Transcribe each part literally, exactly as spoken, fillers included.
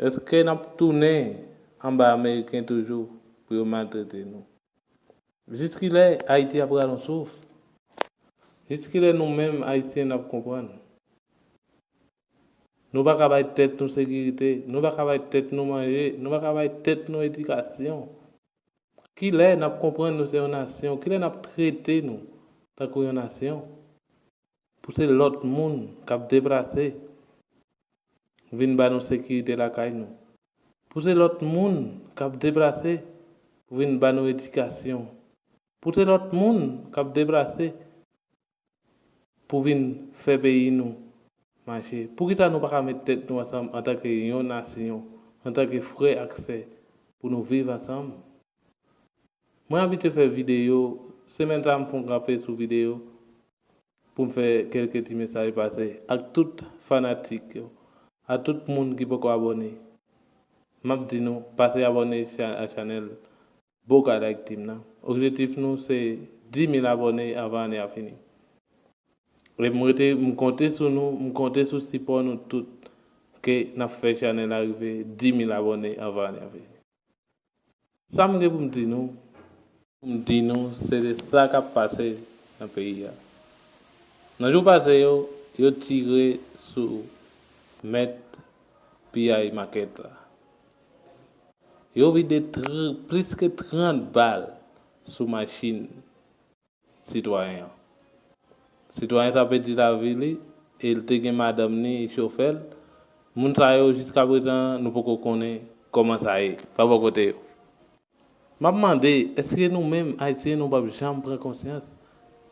Èske n ap tounen anba Ameriken toujou pou yo maltrete nou? Jiskilè Ayiti ap rale yon souf? Jiskilè nou menm Ayisyen n ap konprann? Nou pa ka bay tèt nou sekirite, nou pa ka bay tèt nou manje, nou pa ka bay tèt nou edikasyon. Kilè n ap konprann nou se yon nasyon? Kilè n ap trete nou tankou yon nasyon? Pou se lòt moun k ap deplase vin ba nou sekirite lakay nou. Pou se lòt moun k ap deplase pou vin ba nou edikasyon. Pou se lòt moun k ap deplase pou vin fè peyi nou mache. Poukisa nou pa ka met tèt nou ansanm antanke yon nasyon, antanke frè ak sè, pou nou viv ansanm? Mwen abitye fè videyo, semèn sa a m fè yon kanpe sou videyo pou m fè kèlke ti mesaj pase ak tout fanatik yo, ak tout moun ki poko abòne. M ap di nou, pase abòne cha- a chanèl Boca Like Team nan. Objektif nou se dis mil abòne anvan ane a fini. E m rete, m konte sou nou, m konte sou sipò nou tout ke n ap fè chanèl la rive dis mil abòne anvan ane a fini. Sa m gen pou m di nou, pou m di nou, se de sa k ap pase nan peyi a. Nan jou pase yo, yo tire sou mèt P I Market la. Yo vide tr- plis ke trant bal sou machin sitwayen an. Sitwayen sa pèdi lavi li, e l te gen madanm ni, chofè l. Moun sa yo, jiska prezan, nou poko konnen kòman sa ye, pa bò kote yo. M ap mande, èske nou menm, Ayisyen, nou p ap janm pran konsyans?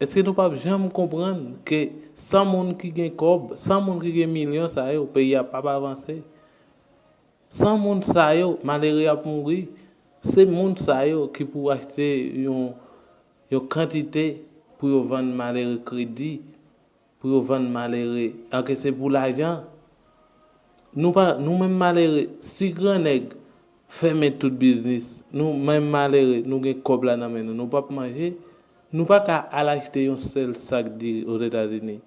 Èske nou p ap janm konprann ke san moun ki gen kòb, san moun ki gen milyon sa yo, peyi a p ap avanse? San moun sa yo, malere ap mouri. Se moun sa yo ki pou achte yon, yon kantite pou yo vann malere kredi, pou yo vann malere, anke se pou lajan. Nou pa, nou menm malere, si gran nèg fèmen tout biznis, nou menm malere, nou gen kòb la nan men nou, nou p ap manje, nou pa ka al achte yon sèl sak diri Ozetazini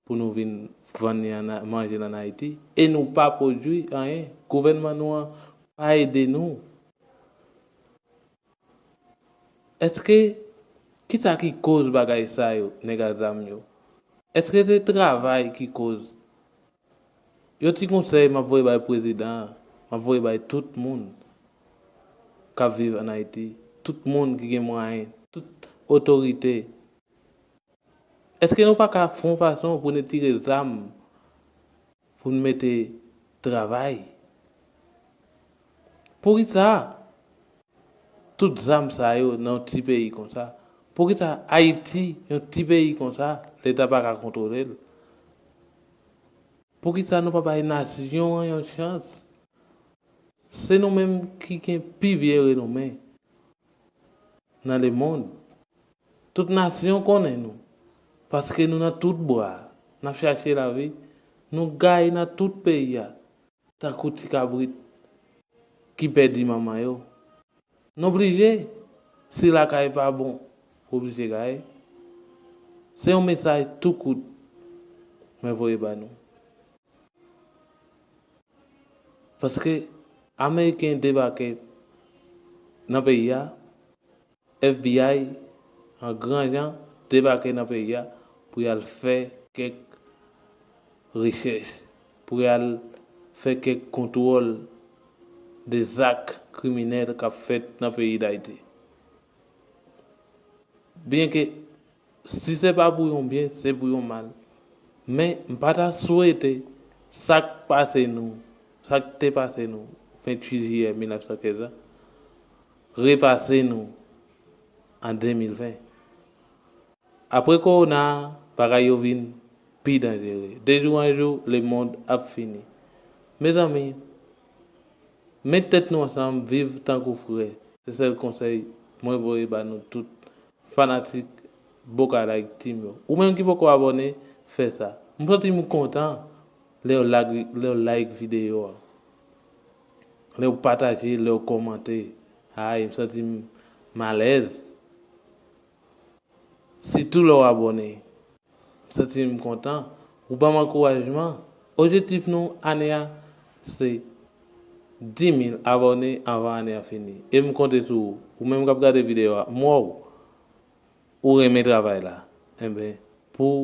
pou nou vin vann li ann A- manje l ann Ayiti, e nou pa pwodui anyen. Gouvènman nou an pa ede nou. Èske, kisa ki koz bagay sa yo, nèg a zam yo? Èske se travay ki koz? Yon ti konsèy m ap voye bay prezidan an, m ap voye bay tout moun k ap viv ann Ayiti, tout moun ki gen mwayen, tout otorite. Èske nou pa ka fè yon fason pou n retire zam, pou n mete travay? Poukisa tout zam sa yo nan yon ti peyi konsa? Poukisa Ayiti, yon ti peyi konsa, Leta pa ka kontwole l? Poukisa nou pa bay nasyon an yon chans? Se nou menm ki gen pi vye renome nan lemonn. Tout nasyon konnen nou, paske nou nan tout bwa a, n ap chache lavi, nou gaye nan tout peyi a, tankou ti kabrit ki pèdi manman yo. Nou blije, si lakay pa bon, ou blije gaye. Se yon mesaj tou kout mwen voye ba nou. Paske Ameriken debake nan peyi a, F B I an gran jan debake nan peyi a pou y al fè kèk rechèch, pou y al fè kèk kontwòl de zak kriminèl k ap fèt nan peyi Dayiti. Byenke si se pa pou yon byen, se pou yon mal. Men, m pa ta swete sa k pase nou, sa k te pase nou venntuit jiyè mil nèf san kenz la, repase nou an de mil ven. Apre kowona a, bagay yo vin pi danjere. De jou an jou, lemonn ap fini. Mezanmi, met tèt nou ansanm, viv tankou frè. Se sèl konsèy mwen voye ba nou tout fanatik Boca Like Team yo. Ou menm ki poko abòne, fè sa. M santi m kontan lè w like, lè w like videyo a. Lè w pataje, lè w kòmante. Ay, m santi m alèz. Sitou lè w abòne. M santi m kontan. Ou ban m ankourajman. Objektif nou ane a, se dis mil abòne anvan ane a fini. E m konte sou ou. Ou menm k ap gade videyo a, m wè w, ou renmen travay la. Enben, pou